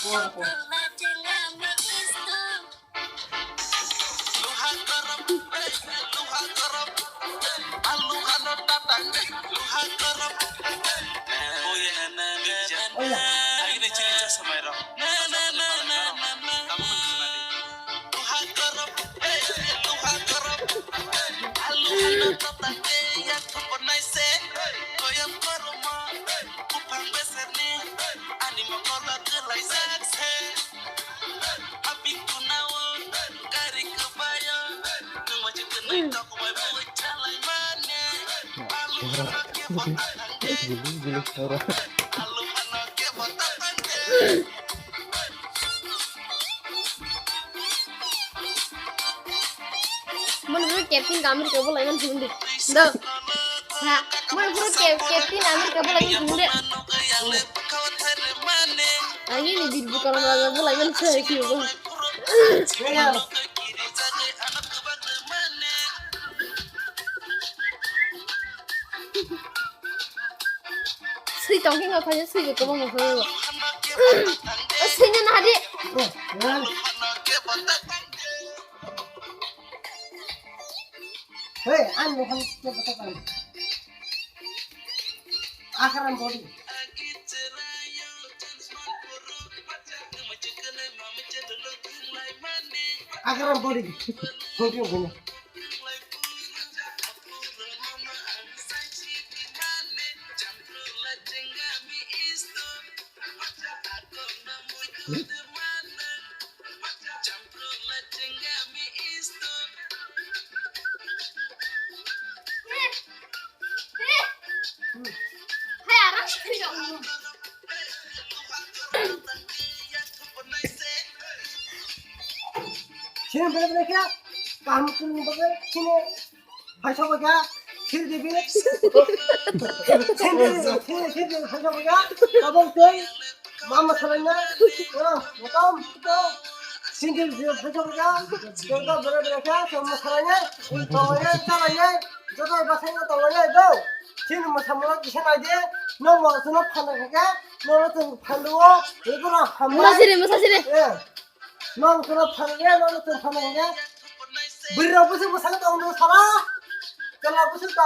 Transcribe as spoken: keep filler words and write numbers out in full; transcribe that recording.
Mani bro captain America bo laiman sindi. Do. Ha. Mani bro cap-, captain America bo laiman sindi. Ayo ni bit bukan raja bo laiman sindi bo. Sui tongkhe no khaja sui ko kobang ko. Sui no na di. Hey, ang ni ham ke bata kan. Akaram body. Akaram body. Thank you, Guna. Sini bela bela kya? Kamu kuning bagai sini. Hai sabo kya? Sini debi. Sini sini sini hai sabo kya? Abang tuh. Mama salai na. Oh, motom to. Single dia bocor ya. Kita berada ya sama salai na. Tolai na, tolai na. Joto basai na tolai na do. Sini masa mula bisa aja. No mau sana panas ya. No no tunggu pandu. Itu lah hamai. Masa sini, masa sini. Ya. No sana panas ya, no no tunggu panas ya. Berapa sih masa tahu no salah. Kalau aku sih